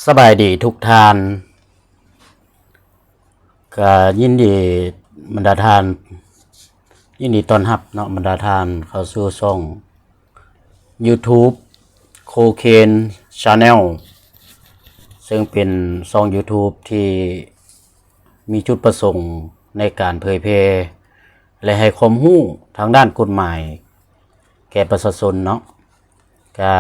ສະບາຍດີທຸກທ່ານ ກະຍິນດີບັນດາທ່ານ ຍິນດີຕ້ອນຮັບເນາະ ບັນດາທ່ານເຂົ້າສູ່ຊ່ອງ YouTube Cocaine Channel ເຊິ່ງເປັນຊ່ອງ YouTube ທີ່ມີຈຸດປະສົງໃນການເຜີຍແຜ່ ແລະ ໃຫ້ຄວາມຮູ້ທາງດ້ານກົດໝາຍແກ່ປະຊາຊົນເນາະ. ກະ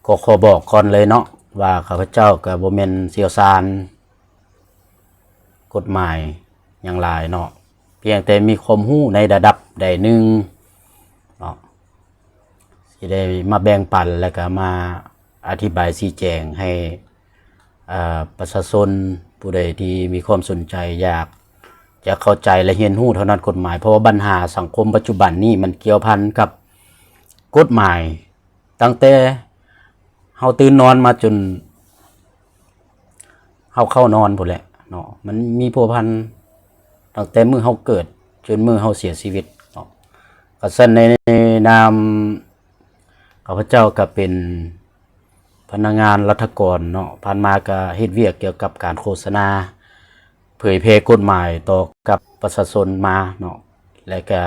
ກໍຂໍບອກກ່ອນເລີຍເນາະ ວ່າຂ້າພະເຈົ້າກະບໍ່ແມ່ນຊ່ຽວຊານກົດໝາຍຫຍັງຫຼາຍເນາະ ພຽງແຕ່ມີຄວາມຮູ້ໃນລະດັບໃດໜຶ່ງເນາະ ຊິໄດ້ມາແບ່ງປັນ ແລະ ກະມາອະທິບາຍຊີ້ແຈງໃຫ້ ເອີ ປະຊາຊົນຜູ້ໃດທີ່ມີຄວາມສົນໃຈ ຢາກຈະເຂົ້າໃຈ ແລະ ຮຽນຮູ້ທາງດ້ານກົດໝາຍ ເພາະວ່າບັນຫາສັງຄົມປັດຈຸບັນນີ້ມັນກ່ຽວພັນກັບກົດໝາຍ ຕັ້ງແຕ່ເຮົາຕື່ນນອນມາຈົນເຮົາເຂົ້ານອນພຸ້ນແຫຼະເນາະ ມັນມີພົວພັນຕັ້ງແຕ່ມື້ເຮົາເກີດຈົນມື້ເຮົາເສຍຊີວິດເນາະ. ກະຊັ້ນໃນນາມຂ້າພະເຈົ້າກະເປັນພະນັກງານລັດຖະກອນເນາະ ຜ່ານມາກະເຮັດວຽກກ່ຽວກັບການໂຄສະນາ ເຜີຍແຜ່ກົດໝາຍຕໍ່ກັບປະຊາຊົນມາເນາະ ແລະ ກະ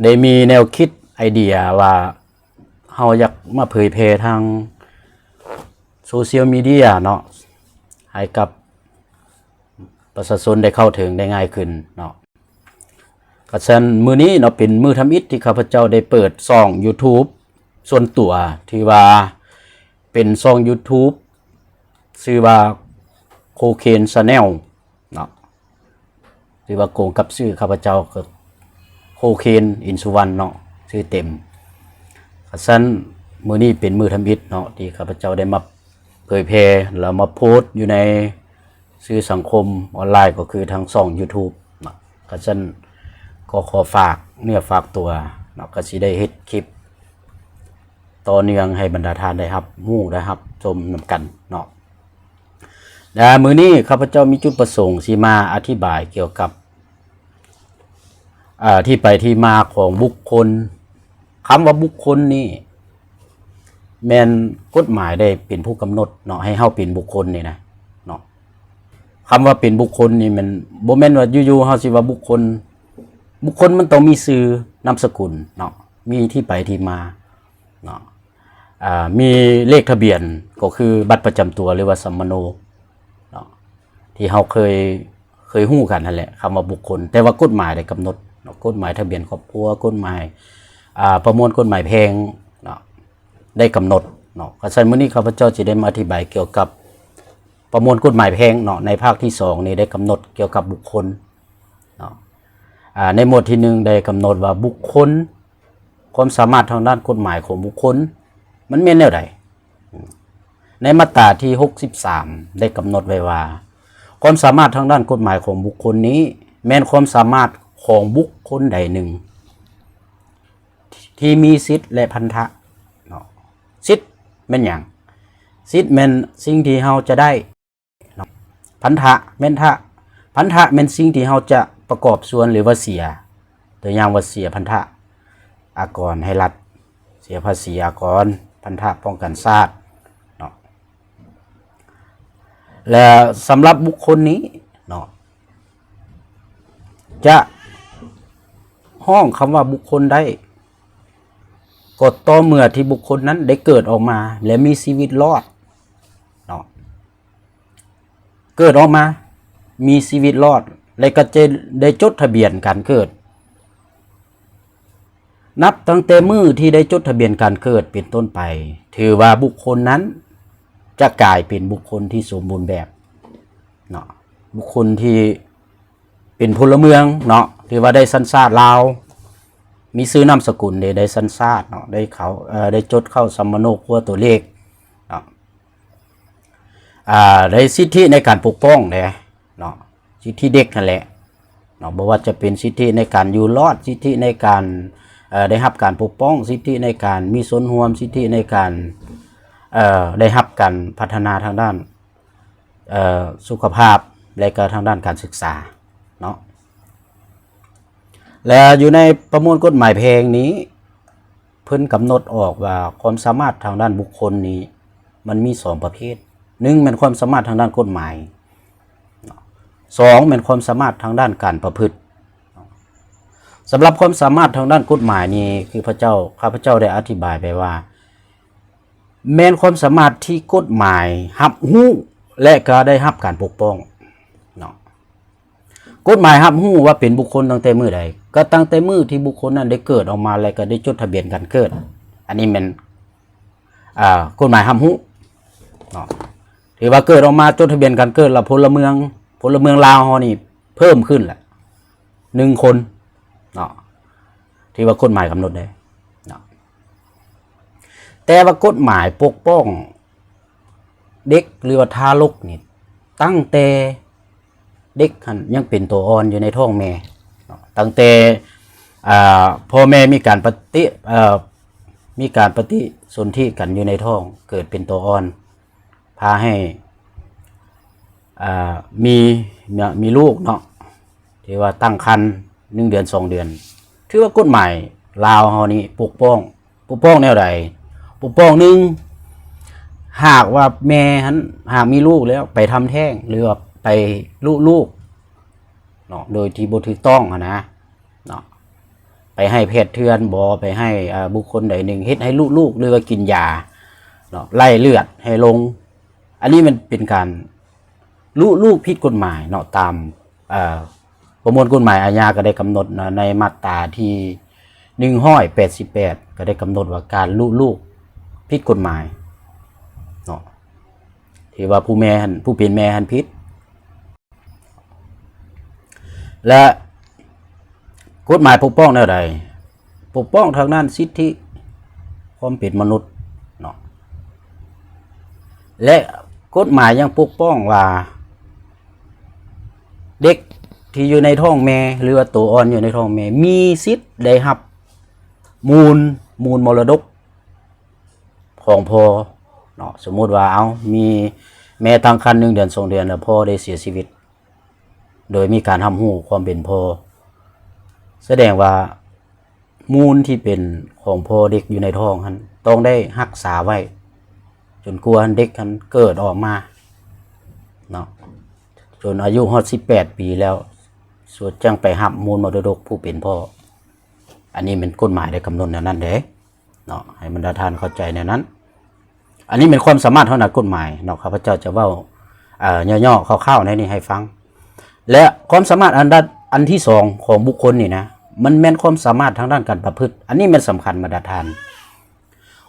ໄດ້ມີແນວຄິດໄອເດຍວ່າເຮົາຢາກມາເຜີຍແຜ່ທາງໂຊຊຽວມີເດຍເນາະ ໃຫ້ກັບປະຊາຊົນໄດ້ເຂົ້າເຖິງໄດ້ງ່າຍຂຶ້ນເນາະ. ກະຊັ້ນມື້ນີ້ເນາະ ເປັນມື້ທຳອິດທີ່ຂ້າພະເຈົ້າໄດ້ເປີດຊ່ອງ YouTube ສ່ວນຕົວ ທີ່ວ່າເປັນຊ່ອງ YouTube ຊື່ວ່າ Cocaine Channel ເນາະ ຫຼືວ່າກົງກັບຊື່ຂ້າພະເຈົ້າ Cocaine ອິນສຸວັນ ເນາະ ຊື່ເຕັມ. ກະຊັ້ນມື້ນີ້ເປັນມື້ທຳອິດເນາະ ທີ່ຂ້າພະເຈົ້າໄດ້ມາເຜີຍແຜ່ ແລ້ວມາໂພສຢູ່ໃນສື່ສັງຄົມອອນລາຍ ກໍຄືທາງຊ່ອງ YouTube ເນາະ. ກະຊັ້ນກໍຂໍຝາກເນື້ອຝາກຕົວເນາະ ກະຊິໄດ້ເຮັດຄລິບຕໍ່ເນື່ອງໃຫ້ບັນດາທ່ານໄດ້ຮັບຮູ້ໄດ້ຮັບຊົມນຳກັນເນາະ. ແລະ ມື້ນີ້ຂ້າພະເຈົ້າມີຈຸດປະສົງຊິມາອະທິບາຍກ່ຽວກັບ ເອີ ທີ່ໄປທີ່ມາຂອງບຸກຄົນ. ຄຳວ່າບຸກຄົນນີ້ແມ່ນກົດໝາຍໄດ້ເປັນຜູ້ກຳນົດເນາະ ໃຫ້ເຮົາເປັນບຸກຄົນນີ້ນະເນາະ. ຄຳວ່າເປັນບຸກຄົນນີ້ແມ່ນ ບໍ່ແມ່ນວ່າຢູ່ໆເຮົາຊິວ່າບຸກຄົນ, ບຸກຄົນມັນຕ້ອງມີຊື່ນາມສະກຸນເນາະ ມີທີ່ໄປທີ່ມາເນາະ ອ່າ ມີເລກທະບຽນ ກໍຄືບັດປະຈຳຕົວ ຫຼືວ່າສຳມະໂນເນາະ ທີ່ເຮົາເຄີຍ ເຄີຍຮູ້ກັນຫັ້ນແຫຼະ ຄຳວ່າບຸກຄົນ. ແຕ່ວ່າກົດໝາຍໄດ້ກຳນົດເນາະ ກົດໝາຍທະບຽນຄອບຄົວ, ກົດໝາຍ ອ່າ ປະມວນກົດໝາຍແພ່ງເນາະ ໄດ້ກຳນົດເນາະ. ກະຊັ້ນມື້ນີ້ຂ້າພະເຈົ້າຊິໄດ້ມາອະທິບາຍກ່ຽວກັບປະມວນກົດໝາຍແພ່ງເນາະ ໃນພາກທີສອງນີ້ໄດ້ກຳນົດກ່ຽວກັບບຸກຄົນເນາະ. ອ່າ ໃນໝວດທີໜຶ່ງໄດ້ກຳນົດວ່າບຸກຄົນ ຄວາມສາມາດທາງດ້ານກົດໝາຍຂອງບຸກຄົນມັນແມ່ນແນວໃດ? ໃນມາດຕາທີຫົກສິບສາມໄດ້ກຳນົດໄວ້ວ່າ ຄວາມສາມາດທາງດ້ານກົດໝາຍຂອງບຸກຄົນນີ້ ແມ່ນຄວາມສາມາດຂອງບຸກຄົນໃດໜຶ່ງ ທີ່ມີສິດ ແລະ ພັນທະເນາະ. ສິດແມ່ນຫຍັງ? ສິດແມ່ນສິ່ງທີ່ເຮົາຈະໄດ້ ເນາະ ພັນທະແມ່ນທະ ພັນທະແມ່ນສິ່ງທີ່ເຮົາຈະປະກອບສ່ວນ ຫຼືວ່າເສຍ. ຕົວຢ່າງວ່າເສຍພັນທະອາກອນໃຫ້ລັດ, ເສຍພາສີອາກອນ, ພັນທະປ້ອງກັນຊາດເນາະ. ແລະ ສຳລັບບຸກຄົນນີ້ເນາະ ຈະຮ້ອງຄຳວ່າບຸກຄົນໄດ້ ກໍຕໍ່ເມື່ອທີ່ບຸກຄົນນັ້ນໄດ້ເກີດອອກມາ ແລະ ມີຊີວິດລອດເນາະ. ເກີດອອກມາ ມີຊີວິດລອດ ແລະ ກໍຈະໄດ້ຈົດທະບຽນການເກີດ. ນັບຕັ້ງແຕ່ມື້ທີ່ໄດ້ຈົດທະບຽນການເກີດເປັນຕົ້ນໄປ ຖືວ່າບຸກຄົນນັ້ນຈະກາຍເປັນບຸກຄົນທີ່ສົມບູນແບບເນາະ, ບຸກຄົນທີ່ເປັນພົນລະເມືອງເນາະ, ຖືວ່າໄດ້ສັນຊາດລາວ, ມີຊື່ນາມສະກຸນເດ້, ໄດ້ສັນຊາດເນາະ, ໄດ້ເຂົ້າ ເອີ ໄດ້ຈົດເຂົ້າສຳມະໂນຄົວຕົວເລກເນາະ. ອ່າ ໄດ້ສິດທິໃນການປົກປ້ອງເດ້ເນາະ, ສິດທິເດັກຫັ້ນແຫຼະເນາະ, ບໍ່ວ່າຈະເປັນສິດທິໃນການຢູ່ລອດ, ສິດທິໃນການ ເອີ ໄດ້ຮັບການປົກປ້ອງ, ສິດທິໃນການມີສ່ວນຮ່ວມ, ສິດທິໃນການ ເອີ ໄດ້ຮັບການພັດທະນາທາງດ້ານ ເອີ ສຸຂະພາບ ແລະ ກໍທາງດ້ານການສຶກສາເນາະ. ແລະ ຢູ່ໃນປະມວນກົດໝາຍແພ່ງນີ້ ເພິ່ນກຳນົດອອກວ່າຄວາມສາມາດທາງດ້ານບຸກຄົນນີ້ ມັນມີສອງປະເພດ. ໜຶ່ງ ແມ່ນຄວາມສາມາດທາງດ້ານກົດໝາຍ, ສອງ ແມ່ນຄວາມສາມາດທາງດ້ານການປະພຶດ. ສຳລັບຄວາມສາມາດທາງດ້ານກົດໝາຍນີ້ ຄືພະເຈົ້າ ຂ້າພະເຈົ້າໄດ້ອະທິບາຍໄປວ່າ ແມ່ນຄວາມສາມາດທີ່ກົດໝາຍຮັບຮູ້ ແລະ ກໍໄດ້ຮັບການປົກປ້ອງເນາະ. ກົດໝາຍຮັບຮູ້ວ່າເປັນບຸກຄົນຕັ້ງແຕ່ມື້ໃດ? ກໍຕັ້ງແຕ່ມື້ທີ່ບຸກຄົນນັ້ນໄດ້ເກີດອອກມາ ແລະ ກໍໄດ້ຈົດທະບຽນການເກີດ. ອັນນີ້ແມ່ນ ອ່າ ກົດໝາຍຮັບຮູ້ເນາະ. ຖືວ່າເກີດອອກມາຈົດທະບຽນການເກີດ ແລ້ວພົນລະເມືອງ ພົນລະເມືອງລາວເຮົານີ້ເພີ່ມຂຶ້ນລະໜຶ່ງຄົນເນາະ ທີ່ວ່າກົດໝາຍກຳນົດໄດ້ເນາະ. ແຕ່ວ່າກົດໝາຍປົກປ້ອງເດັກ ຫຼືວ່າທາລົກນີ້ ຕັ້ງແຕ່ເດັກຫັ້ນຍັງເປັນໂຕອ່ອນຢູ່ໃນທ້ອງແມ່ເນາະ, ຕັ້ງແຕ່ ອ່າ ພໍ່ແມ່ມີການປະຕິ ເອີ ມີການປະຕິສົນທິກັນຢູ່ໃນທ້ອງ ເກີດເປັນໂຕອ່ອນ ພາໃຫ້ ອ່າ ມີ ມີລູກເນາະ ທີ່ວ່າຕັ້ງຄັນໜຶ່ງເດືອນສອງເດືອນ ຖືວ່າກົດໝາຍລາວເຮົານີ້ປົກປ້ອງ ປົກປ້ອງແນວໃດ? ປົກປ້ອງ ໜຶ່ງ ຫາກວ່າແມ່ຫັ້ນ ຫາກມີລູກແລ້ວໄປທຳແທ້ງ ຫຼືວ່າໄປລຸລູກເນາະ ໂດຍທີ່ບໍ່ຖືກຕ້ອງຫັ້ນນະ ເນາະ ໄປໃຫ້ແພດເຖື່ອນບໍ ໄປໃຫ້ ເອີ ບຸກຄົນໃດໜຶ່ງເຮັດໃຫ້ລຸລູກ ຫຼືວ່າກິນຢາເນາະ ໄລ່ເລືອດໃຫ້ລົງ. ອັນນີ້ມັນເປັນການລຸລູກຜິດກົດໝາຍເນາະ ຕາມ ເອີ ປະມວນກົດໝາຍອາຍາກໍໄດ້ກຳນົດເນາະ ໃນມາດຕາທີໜຶ່ງຮ້ອຍແປດສິບແປດ ກໍໄດ້ກຳນົດວ່າການລຸລູກຜິດກົດໝາຍເນາະ ທີ່ວ່າຜູ້ແມ່ຫັ້ນ ຜູ້ເປັນແມ່ຫັ້ນຜິດ. ແລະ ກົດໝາຍປົກປ້ອງແນວໃດ? ປົກປ້ອງທາງດ້ານສິດທິຄວາມເປັນມະນຸດເນາະ ແລະ ກົດໝາຍຍັງປົກປ້ອງວ່າ ເດັກທີ່ຢູ່ໃນທ້ອງແມ່ ຫຼືວ່າໂຕອ່ອນຢູ່ໃນທ້ອງແມ່ ມີສິດໄດ້ຮັບມູນ ມູນມໍລະດົກຂອງພໍ່ເນາະ. ສົມມຸດວ່າ ເອົາ ມີແມ່ຕັ້ງຄັນໜຶ່ງເດືອນສອງເດືອນ ແລ້ວພໍ່ໄດ້ເສຍຊີວິດ ໂດຍມີການຮັບຮູ້ຄວາມເປັນພໍ່ ສະແດງວ່າມູນທີ່ເປັນຂອງພໍ່ເດັກຢູ່ໃນທ້ອງຫັ້ນ ຕ້ອງໄດ້ຮັກສາໄວ້ ຈົນກວ່າເດັກຫັ້ນເກີດອອກມາເນາະ ຈົນອາຍຸຮອດສິບແປດປີແລ້ວ ສວດຈັ່ງໄປຮັບມູນມໍລະດົກຜູ້ເປັນພໍ່. ອັນນີ້ແມ່ນກົດໝາຍໄດ້ກຳນົດແນວນັ້ນເດ້. ເນາະ ໃຫ້ບັນດາທ່ານເຂົ້າໃຈແນວນັ້ນ. ອັນນີ້ແມ່ນຄວາມສາມາດທາງດ້ານກົດໝາຍເນາະ, ຂ້າພະເຈົ້າຈະເວົ້າ ເອີ ຫຍໍ້ໆ ຄ່າວໆ ໃນນີ້ໃຫ້ຟັງ. ແລະ ຄວາມສາມາດອັນ ອັນທີສອງຂອງບຸກຄົນນີ້ນະ ມັນແມ່ນຄວາມສາມາດທາງດ້ານການປະພຶດ. ອັນນີ້ແມ່ນສຳຄັນບັນດາທ່ານ.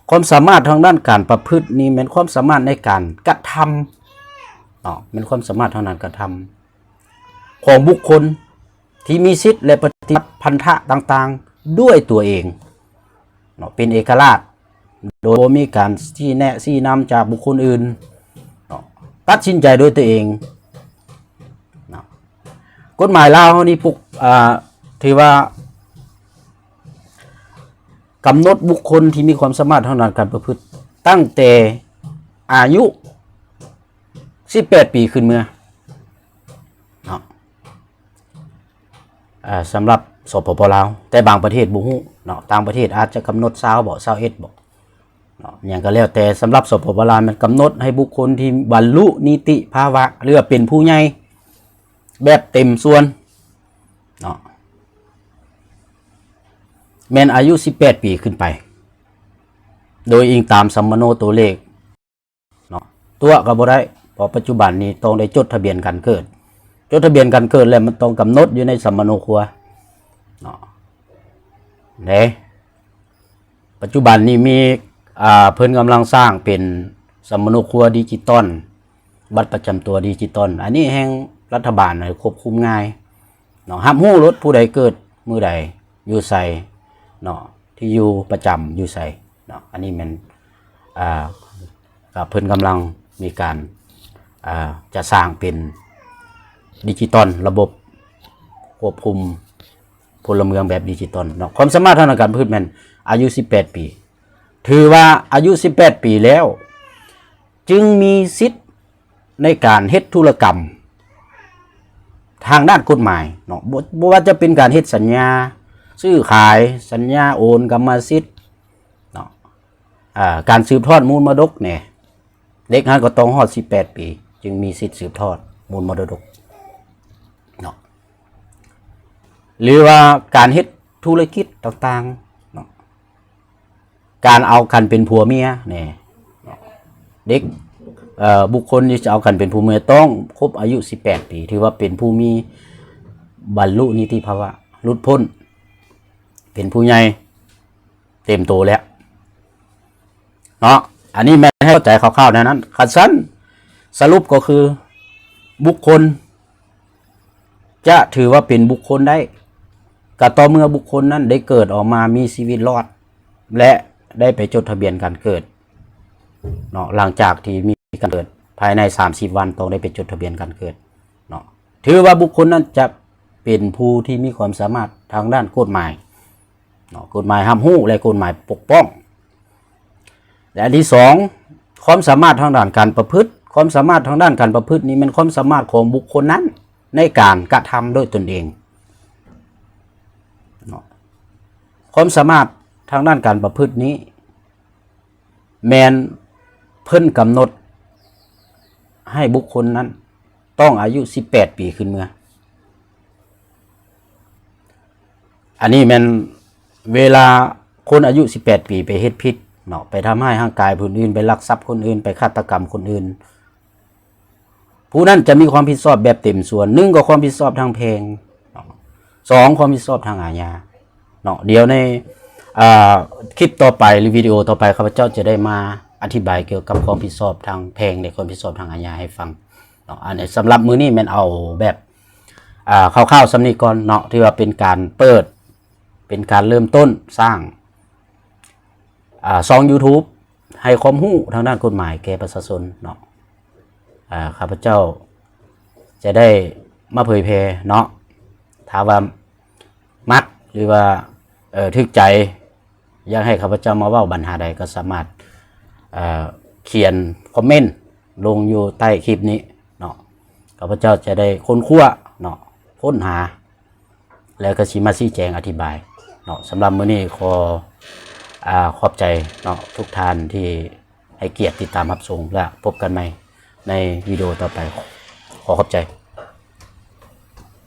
ຄວາມສາມາດທາງດ້ານການປະພຶດນີ້ແມ່ນຄວາາມສາມາດໃນການກະທຳເນາະ, ແມ່ນຄວາມສາມາດທາງດ້ານກະທຳຂອງບຸກຄົນ ທີ່ມີສິດ ແລະ ປະຕິບັດພັນທະຕ່າງໆດ້ວຍຕົວເອງເນາະ, ເປັນເອກະລາດ ໂດຍບໍ່ມີການຊີ້ແນະຊີ້ນຳຈາກບຸກຄົນອື່ນເນາະ, ຕັດສິນໃຈໂດຍຕົວເອງເນາະ. ກົດໝາຍລາວເຮົານີ້ ປຸກ ອ່າ ຖືວ່າກຳນົດບຸກຄົນທີ່ມີຄວາມສາມາດທາງດ້ານການປະພຶດ ຕັ້ງແຕ່ອາຍຸສິບແປດປີຂຶ້ນເມືອເນາະ. ອ່າ ສຳລັບ ສປປ ລາວ, ແຕ່ບາງປະເທດບໍ່ຮູ້ເນາະ, ຕ່າງປະເທດອາດຈະກຳນົດຊາວບໍ ຊາວເອັດບໍເນາະ, ຫຍັງກໍແລ້ວແຕ່. ສຳລັບ ສປປ ລາວ ແມ່ນກຳນົດໃຫ້ບຸກຄົນທີ່ບັນລຸນິຕິພາວະ ຫຼືວ່າເປັນຜູ້ໃຫຍ່ແບບເຕັມສ່ວນເນາະ ແມ່ນອາຍຸສິບແປດປີຂຶ້ນໄປ ໂດຍອີງຕາມສຳມະໂນຕົວເລກ ເນາະ, ຕົວະກໍບໍ່ໄດ້ ເພາະປັດຈຸບັນນີ້ຕ້ອງໄດ້ຈົດທະບຽນການເກີດ, ຈົດທະບຽນການເກີດແລ້ວມັນຕ້ອງກຳນົດຢູ່ໃນສຳມະໂນຄົວເນາະ. ເດ້ ປັດຈຸບັນນີ້ມີ ອ່າ ເພິ່ນກຳລັງສ້າງເປັນສຳມະໂນຄົວດິຈິຕອນ, ບັດປະຈຳຕົວດິຈິຕອນ, ອັນນີ້ແຮ່ງລັດຖະບານຄວບຄຸມງ່າຍເນາະ, ຮັບຮູ້ໂລດ ຜູ້ໃດເກີດມື້ໃດ ຢູ່ໃສເນາະ, ທີ່ຢູ່ປະຈຳຢູ່ໃສເນາະ. ອັນນີ້ແມ່ນ ອ່າ ກໍເພິ່ນກຳລັງມີການ ອ່າ ຈະສ້າງເປັນດິຈິຕອນ, ລະບົບຄວບຄຸມພົນລະເມືອງແບບດິຈິຕອນເນາະ. ຄວາມສາມາດທາງດ້ານການປະພຶດແມ່ນອາຍຸສິບແປດປີ, ຖືວ່າອາຍຸສິບແປດປີແລ້ວ ຈຶ່ງມີສິດໃນການເຮັດທຸລະກຳທາງດ້ານກົດໝາຍເນາະ, ບໍ່ ບໍ່ວ່າຈະເປັນການເຮັດສັນຍາຊື້ຂາຍ, ສັນຍາໂອນກຳມະສິດເນາະ, ອ່າ ການສືບທອດມູນມະດົກແດ່, ເດັກຫັ້ນກໍຕ້ອງຮອດສິບແປດປີ ຈຶ່ງມີສິດສືບທອດມູນມໍລະດົກເນາະ. ຫຼືວ່າການເຮັດທຸລະກິດຕ່າງໆເນາະ, ການເອົາກັນເປັນຜົວເມຍແນ່ເນາະ, ເດັກ ເອີ ບຸກຄົນທີ່ຈະເອົາກັນເປັນຜົວເມຍຕ້ອງຄົບອາຍຸສິບແປດປີ ຖືວ່າເປັນຜູ້ມີບັນລຸນິຕິພາວະ ຫຼຸດພົ້ນ ເປັນຜູ້ໃຫຍ່ເຕັມໂຕແລ້ວເນາະ. ອັນນີ້ແມ່ນໃຫ້ເຂົ້າໃຈຄ່າວໆແນວນັ້ນ. ຄັນຊັ້ນ ສະຫຼຸບກໍຄື ບຸກຄົນຈະຖືວ່າເປັນບຸກຄົນໄດ້ ກໍຕໍ່ເມື່ອບຸກຄົນນັ້ນໄດ້ເກີດອອກມາມີຊີວິດລອດ ແລະ ໄດ້ໄປຈົດທະບຽນການເກີດເນາະ. ຫຼັງຈາກທີ່ມີການເກີດ ພາຍໃນສາມສິບວັນ ຕ້ອງໄດ້ໄປຈົດທະບຽນການເກີດເນາະ. ຖືວ່າບຸກຄົນນັ້ນຈະເປັນຜູ້ທີ່ມີຄວາມສາມາດທາງດ້ານກົດໝາຍເນາະ, ກົດໝາຍຮັບຮູ້ ແລະ ກົດໝາຍປົກປ້ອງ. ແລະ ອັນທີສອງ ຄວາມສາມາດທາງດ້ານການປະພຶດ, ຄວາມສາມາດທາງດ້ານການປະພຶດນີ້ແມ່ນຄວາມສາມາດຂອງບຸກຄົນນັ້ນໃນການກະທຳດ້ວຍຕົນເອງເນາະ. ຄວາມສາມາດທາງດ້ານການປະພຶດນີ້ ແມ່ນເພິ່ນກຳນົດໃຫ້ບຸກຄົນນັ້ນຕ້ອງອາຍຸສິບແປດປີຂຶ້ນເມືອ. ອັນນີ້ແມ່ນເວລາຄົນອາຍຸສິບແປດປີໄປເຮັດຜິດເນາະ, ໄປທຳຮ້າຍຮ່າງກາຍຜູ້ອື່ນ, ໄປລັກຊັບຄົນອື່ນ, ໄປຄາດຕະກຳຄົນອື່ນ, ຜູ້ນັ້ນຈະມີຄວາມຜິດຊອບແບບເຕັມສ່ວນ. ໜຶ່ງ ກໍຄວາມຜິດຊອບທາງແພ່ງເນາະ, ສອງ ຄວາມຜິດຊອບທາງອາຍາເນາະ. ດຽວໃນ ອາ ຄລິບຕໍ່ໄປ ຫຼື ວິດີໂອຕໍ່ໄປ ຂ້າພະເຈົ້າຈະໄດ້ມາອະທິບາຍກ່ຽວກັບຄວາມຜິດຊອບທາງແພ່ງ ແລະ ຄວາມຜິດຊອບທາງອາຍາໃຫ້ຟັງເນາະ. ອັນນີ້ສຳລັບມື້ນີ້ແມ່ນເອົາແບບ ອາ ຄ່າວໆສ່ຳນີ້ກ່ອນເນາະ, ຖືວ່າເປັນການເປີດ ເປັນການເລີ່ມຕົ້ນສ້າງ ອາ ຊ່ອງ YouTube ໃຫ້ຄວາມຮູ້ທາງດ້ານກົດໝາຍແກ່ປະຊາຊົນເນາະ. ອາ ຂ້າພະເຈົ້າຈະໄດ້ມາເຜີຍແຜ່ເນາະ. ຖ້າວ່າມັກ ຫຼືວ່າ ເອີ ຖືກໃຈ ຢາກໃຫ້ຂ້າພະເຈົ້າມາເວົ້າບັນຫາໃດ ກໍສາມາດ ເອີ ຂຽນຄອມເມັນລົງຢູ່ໃຕ້ຄລິບນີ້ເນາະ. ຂ້າພະເຈົ້າຈະໄດ້ຄົ້ນຄວ້າເນາະ, ຄົ້ນຫາ ແລ້ວກໍຊິມາຊີ້ແຈງອະທິບາຍເນາະ. ສຳລັບມື້ນີ້ຂໍ ອາ ຂອບໃຈເນາະ ທຸກທ່ານທີ່ໃຫ້ກຽດຕິດຕາມຮັບຊົມ ແລະ ພົບກັນໃໝ່ໃນວິດີໂອຕໍ່ໄປ. ຂໍຂອບໃຈ.